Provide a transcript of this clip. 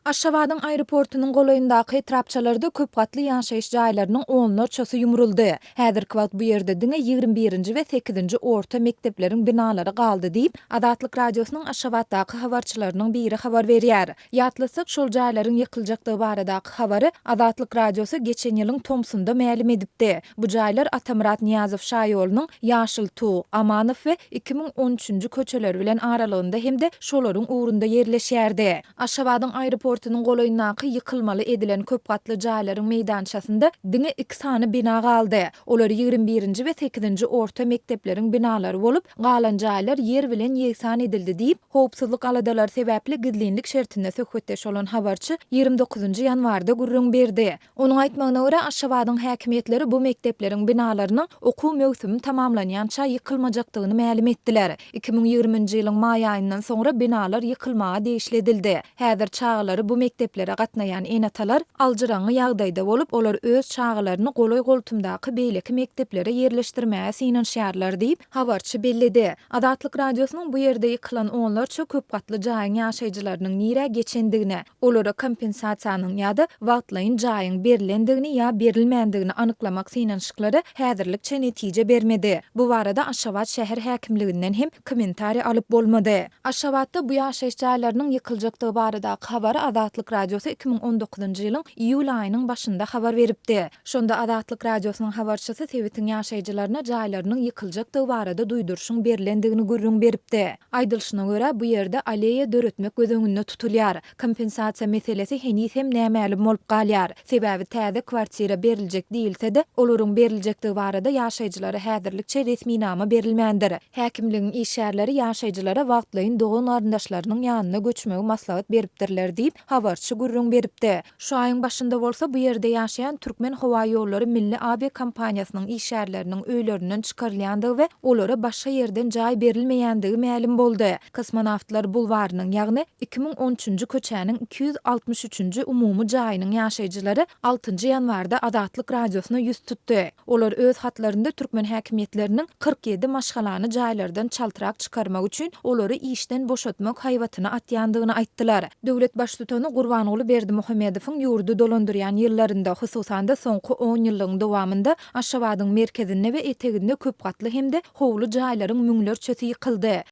Aşgabadyň aeroportunyň golaýyndaky etrapçalarda köp gatly ýaşaýyş jaýlarynyň onlarçasy ýumruldy. Häzirki wagt bu ýerde diňe 21-nji we sekizinji orta mekdepleriň binalary galdy diýip, Azatlyk Radiosynyň Aşgabatdaky habarçylarynyň biri habar berýär. Ýatlatsak, şol jaýlaryň ýykyljakdygy baradaky habary Azatlyk Radiosy geçen ýylyň tomsunda mälim edipdi. Bu jaýlar Atamyrat Nyýazow şaýolunyň Ýaşyl Tug, Amanow we 2013-nji köçeleri bilen aralygynda hem-de şolaryň ugrunda ýerleşýärdi. Aşgabadyň aeroportunyň golaýyndaky ýykylmaly edilen köp gatly jaýlaryň meýdançasynda diňe iki sany bina galdy. Olar 21-nji we sekizinji orta mekdepleriň binalary bolup, galan jaýlar ýer bilen ýegsan edildi diýip, howpsuzlyk aladalary sebäpli gizlinlik şertinde söhbetdeş bolan habarçy 29-njy ýanwarda gürrüň berdi. Onuň aýtmagyna görä, Aşgabadyň häkimiýetleri bu mekdepleriň binalarynyň okuw möwsümi tamamlanýança ýykylmajakdygyny mälim etdiler. 2020-nji ýylyň maý aýyndan soňra binalar ýykylmaga degişli edildi. Häzir çagalary bu mekdeplere gatnaýan ene-atalar aljyraňňy ýagdaýda bolup, olar öz çagalaryny golaý-goltumdaky beýleki mekdeplere ýerleşdirmäge synanyşýarlar diýip, habarçy belledi. Azatlyk Radiosynyň bu ýerde ýykylan onlarça köp gatly jaýyň ýaşaýjylarynyň nirä geçendigine, olara kompensasiýanyň ýa-da wagtlaýyn jaýyň berlendigini ýa berilmändigini anyklamak synanyşyklary häzirlikçe netije bermedi. Bu barada Aşgabat şäher häkimliginden hem kommentariý alyp bolmady. Aşgabatda bu ýaşaýyş jaýlarynyň ýykyljakdygy baradaky habary Azatlyk Radiosy 2019-njy ýylyň iýul aýynyň başynda habar beripdi. Şonda Azatlyk Radiosynyň habarçysy sebitiň ýaşaýjylaryna jaýlarynyň ýykyljakdygy barada duýduryşyň berlendigini gürrüň beripdi. Aýdylyşyna görä, bu ýerde aleýa döretmek göz öňünde tutulýar. Kompensasiýa meselesi heniz hem nämälim bolup galýar. Sebäbi täze kwartira beriljek diýilse-de, olaryň beriljekdigi barada ýaşaýjylara häzirlikçe resminama berilmändir. Häkimligiň işgärleri ýaşaýjylara wagtlaýyn dogan-garyndaşlarynyň ýanyna göçmegi maslahat beripdirler diýip, habarçy gürrüň beripdi. Şu aýyň başynda bolsa bu ýerde ýaşaýan Türkmenhowaýollary milli awiakompaniýasynyň işgärleriniň öýlerinden çykarylýandygy we olara başga ýerden jaý berilmeýändigi mälim boldy. Kosmonawtlar bulwarynyň, ýagny 2013-nji köçäniň 263-nji umumy jaýynyň ýaşaýjylary altynjy ýanwarda Azatlyk Radiosyna ýüz tutdy. Olar öz hatlarynda türkmen häkimiýetleriniň 47 maşgalany jaýlardan çaltrak çykarmak üçin olary işden boşatmak haýbatyny atýandygyny aýtdylar. Döwlet Baştutany Gurbanguly Berdimuhamedowyň ýurdy dolandyrýan ýyllarynda, hususan-da soňky onýyllygyň dowamynda Aşgabadyň merkezinde we eteginde köpgatly hem-de howly jaýlaryň müňlerçesi ýykyldy.